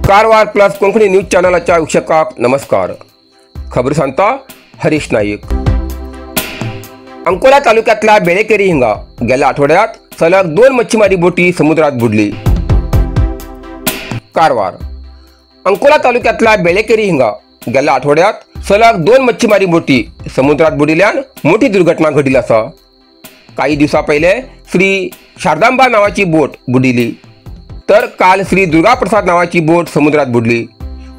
Karwar plus Konkani news चॅनलाच्या वीक्षकांक नमस्कार। खबर सांगता हरीश नाईक। अंकोला तालुक्यातल्या बेळेकेरी हिंगा गेल्या आठवड्यात सलग 2 मच्छीमारी बोटी समुद्रात बुडली। कारवार अंकोला तालुक्यातल्या बेळेकेरी हिंगा गेल्या आठवड्यात सलग 2 मच्छीमारी बोटी समुद्रात बुडिल्यान मोठी दुर्घटना घडली आसा। काही दिवसा पहिले श्री शारदांबा नावाची बोट बुडिली तर काल श्री दुर्गाप्रसाद नावाची बोट समुद्रात बुडली।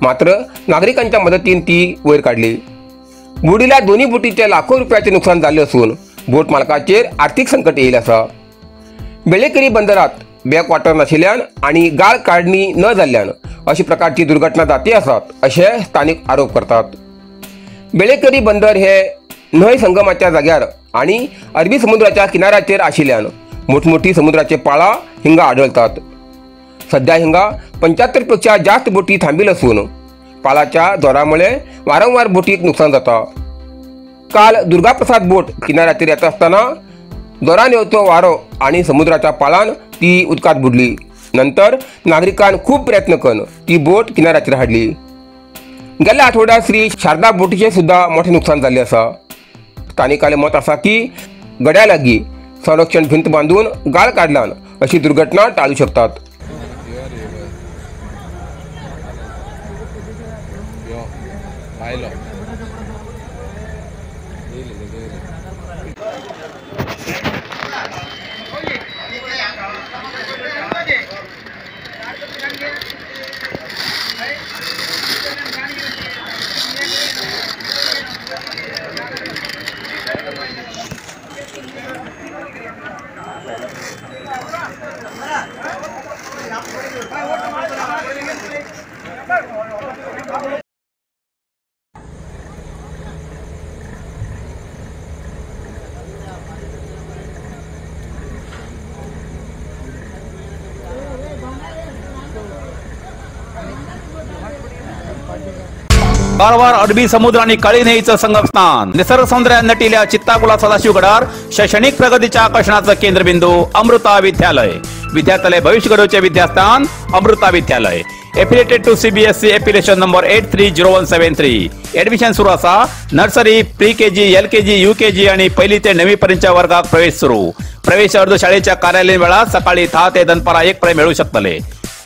मात्र नागरिकांच्या मदतीने ती वयर काढली। बुडिल्या दोन्ही बोटीचे लाखो रुपयाचे नुकसान झाले असून बोट मालकाचेर आर्थिक संकट येईल आसा। बेळेकेरी बंदरात बॅकवॉटर नाशिल्ल्यान आणि गाळ काढणी न जाल्ल्यान अशी प्रकारची दुर्घटना जाती आसात असे स्थानिक आरोप करतात। बेळेकेरी बंदर हे न्हंय संगमाच्या जाग्यार आणि अरबी समुद्राच्या किनाऱ्याचेर आशिल्ल्यान मोठमोठी समुद्राचे पाळा हिंगा आढळतात। सध्या हिंगा 75 पेक्षा जास्त बोटी थांबील असून पालाच्या जोरामुळे वारंवार बोटीक नुकसान जाता। काल दुर्गाप्रसाद बोट किनाऱ्याचेर येता आसतना जोरान येवचो वारो आणि समुद्राच्या पाळान ती उदकांत बुडली। नंतर नागरिकान खूब प्रयत्न करून ती बोट किनाऱ्याचेर हाडली। गेल्या आठवड्यात श्री शारदा बोटीचे सुद्धा मोठे नुकसान जाल्ले आसा। स्थानिकाले मत आसा की गड्या लागी संरक्षण भिंत बांधून गाळ काडल्यान अशी दुर्घटना टाळू शकतात। कारवार अरबी समुद्र आणि काळी न्हंयेचं संगमस्थान निसर्ग सौंदर्यान नटिल्या चित्ताकुला सदाशिवगडार शैक्षणिक प्रगतीच्या आकर्षणाचं केंद्रबिंदू अमृता विद्यालय। विद्यार्थ्यालय भविष्य घडवचे विद्यास्थान Amrita Vidyalaya. Affiliated to CBSE affiliation number 830173। Admission सुरू आसा। Nursery, pre KG, LKG, UKG आणि पहिली ते 9वी पर्यंतच्या वर्गात प्रवेश सुरू। प्रवेश अर्ज शाळेच्या कार्यालयीन वेळात सकाळी 10 ते दनपारा 1 पर्यंत मिळू शकतले।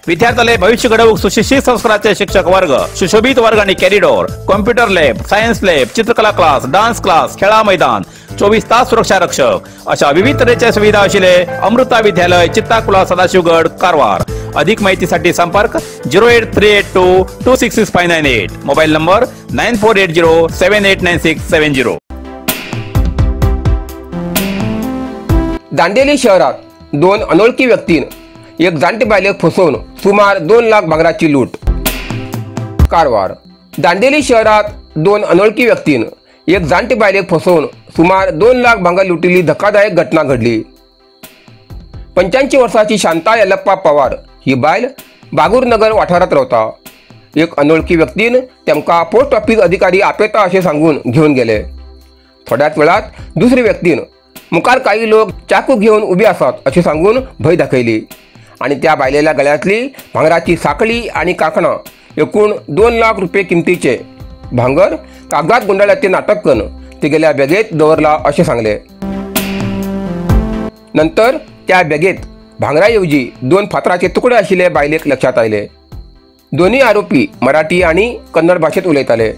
विद्यार्थ्याले भविष्य घडवूक सुशिक्षित संस्काराचे शिक्षक वर्ग, सुशोभित वर्ग आणि corridor, computer lab, science lab, चित्रकला क्लास, डान्स क्लास, खेळा मैदान, 24 तास सुरक्षा रक्षक अशा विविध तऱ्हेच्या सुविधा असलेले अमृता विद्यालय, चित्ताकुला, सदाशिवगड, कारवार। अधिक माहितीसाठी संपर्क 08382 266598, मोबाईल नंबर 9480 789670। दांडेली शहरात 2 अनोळखी व्यक्तीन एक जाणटे बायलेक फसोवन सुमार 2 लाख भांगराची लूट। कारवार दांडेली शहरात 2 अनोळखी व्यक्तीन एक जाणटे बायलेक फसोवन सुमार 2 लाख भांगर लुटिल्ली धक्कादायक घटना घडली। 85 वर्साची शांता यल्लप्पा पवार ही बायल बागूरनगर वाठारांत रावता। एक अनोळखी व्यक्तीन तेमकां पोस्ट ऑफिस अधिकारी आपयता अशें सांगून घेवन गेले। थोड्याच वेळात दुसरे व्यक्तीन मुखार काही लोक चाकू घेवन उबे आसात अशें सांगून भंय दाखयली आणि त्या बायलेल्या गळ्यांतली भांगराची साखळी आणि कांकणां एकूण 2 लाख रुपये किमतीचे भांगर कागदात गुंडाळ्याचे नाटक करून तिगेल्या बॅगेत दवरला अशें सांगले। नंतर त्या बॅगेत भांगराऐवजी 2 फातराचे तुकडे आशिल्ले बायलेक लक्षात आयले। दोन्ही आरोपी मराठी आणि कन्नड भाषेत उलयताले।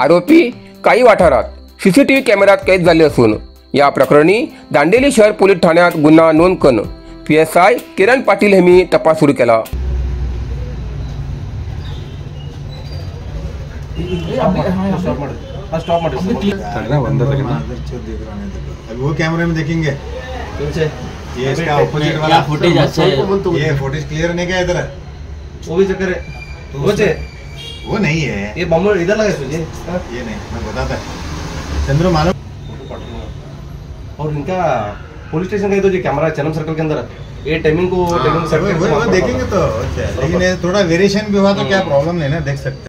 आरोपी काही वाठारात सीसीटीव्ही कॅमेऱ्यात कैद जाल्ले असून या प्रकरणी दांडेली शहर पोलीस ठाण्यात गुन्हा नोंद करून PSI किरण पाटील यांनी तपास सुरू केला। वो कैमरे में देखेंगे ये इसका ऑपोजिट वाला फुटेज अच्छा है, ये फुटेज क्लियर नहीं क्या इधर है, वो भी चक्कर है, तो वो नहीं है, ये बम इधर लगा है, ये नहीं, मैं बताता है चंद्र मालूम। और इनका पुलिस स्टेशन का तो जो कैमरा चनम सर्कल के अंदर ये टाइमिंग को टाइमिंग सेट वो देखेंगे तो अच्छा, लेकिन थोड़ा वेरिएशन भी हुआ तो क्या प्रॉब्लम नहीं ना, देख सकते।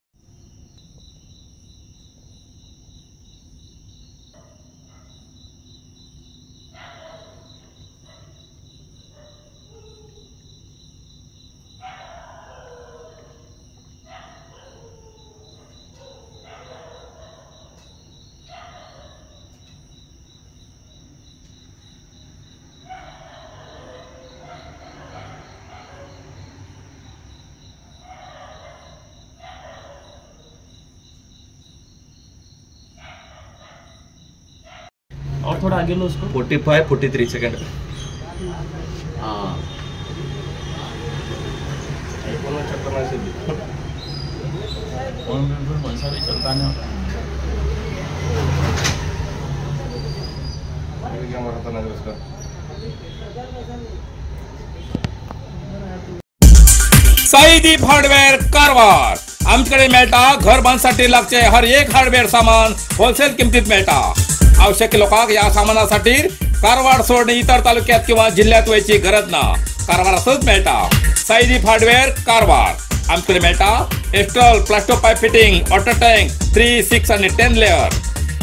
थोड़ा आगे लो उसको। 45 43 सेकंड। हाँ फोन बिल्कुल वैसा भी चलता नहीं होता। साईदीप हार्डवेअर कारवार आमच्याकडे मेळटा घर बांधसाठी लागचे हर एक हार्डवेअर सामान होलसेल किमतीत मेळटा। आवश्यक लोकांक या सामानासाठी कारवार सोडून इतर तालुक्यात किंवा जिल्ह्यात वयची गरज ना, कारवारातच मेळटा। साईदीप हार्डवेअर कारवार आमच्याकडे मेळटा Astral plasto pipe fitting, water tank 3, 6 आणि 10 लेअर,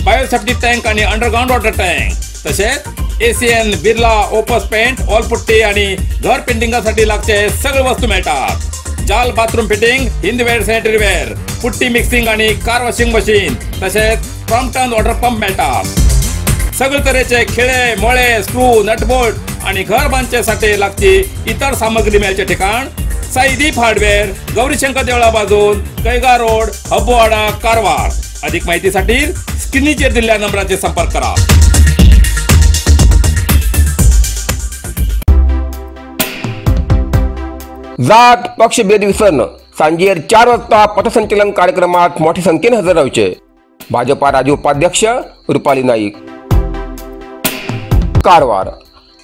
बायोसेफ्टी टँक आणि अंडरग्राउंड वॉटर टँक, तसेच ACN Birla Opus paint, wall putty आणि घर पेंटिंगासाठी लागचे सगळे वस्तू मिळतात। जाल bathroom fitting, Hindware sanitary ware, putty mixing आणि कार वॉशिंग मशीन, तसेच क्रॉम्पटन वॉटर पंप मिळतात। सगळे तऱ्हेचे खिळे मोळे स्क्रू नटबोल्ट आणि घर बांधण्यासाठी लागची इतर सामग्री मिळायचे ठिकाण साईदीप हार्डवेअर, गौरीशंकर देवळा बाजून, कैगा रोड, हब्बोवाडा, कारवार। अधिक माहितीसाठी स्क्रीनचेर दिलेल्या नंबराचे संपर्क करा। जात पक्षभेद विसरून सांजेर 4 वाजता पथसंचलन कार्यक्रमात मोठ्या संख्येने हजर रावचे। भाजपा राज्य उपाध्यक्ष रुपाली नाईक। कारवार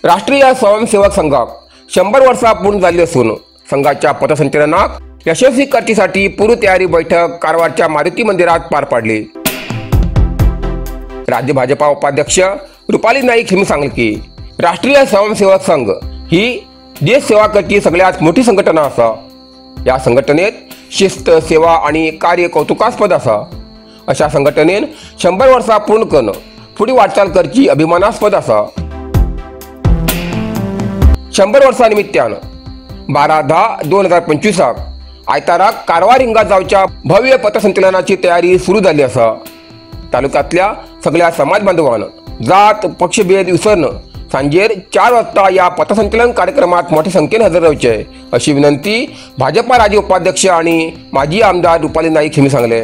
राष्ट्रीय स्वयंसेवक संघाक 100 वर्षां पूर्ण झाली असून संघाच्या पथसंचलनाक यशस्वी करचेसाठी पूर्वतयारी बैठक कारवारच्या मारुती मंदिरात पार पाडली। राज्य भाजपा उपाध्यक्ष रुपाली नाईक यांनी सांगितले की राष्ट्रीय स्वयंसेवक संघ ही देश सेवा करची सगळ्यात मोठी संघटना आसा। या संघटनेत शिस्त, सेवा आणि कार्य कौतुकास्पद आसा। अशा संघटनेन 100 वर्षां पूर्ण करून फुडें वाटचाल करची अभिमानास्पद आसा। 100 वर्षां निमित्तान 12/10/2025 आयताराक कारवार हिंगा जावच्या भव्य पथसंचलनाची तयारी सुरू जाल्ली आसा। तालुक्यातल्या सगळ्या समाज बांधवान जात पक्षभेद विसरून सांजेर 4 वाजता या पथसंचलन कार्यक्रमात मोठ्या संख्येने हजर रावचे अशी विनंती भाजपा राज्य उपाध्यक्ष आणि माजी आमदार रुपाली नाईक यांनी सांगले।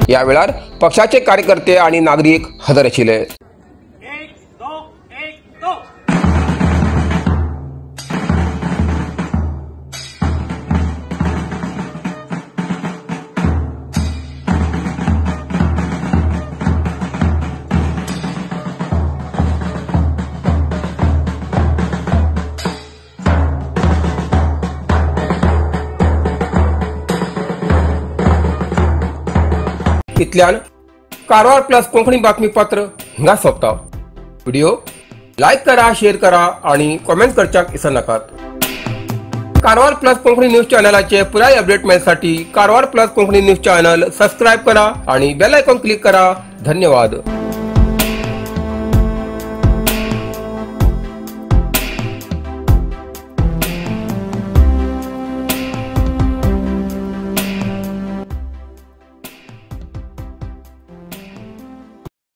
या वेळार पक्षाचे कार्यकर्ते आणि नागरिक हजर आशिल्ले। 1 2 1 2 इतल्यान कारवार प्लस कोंकणी बातमीपत्र हिंगा सोंपता। व्हिडिओ लायक करा, शेअर करा आणि कॉमेंट करच्याक विसरनाकात। कारवार प्लस कोंकणी न्यूज चॅनलाचे पुराय update मेळसाठी Karwar plus Konkani news channel subscribe करा आणि बेल आयकॉन क्लिक करा। धन्यवाद।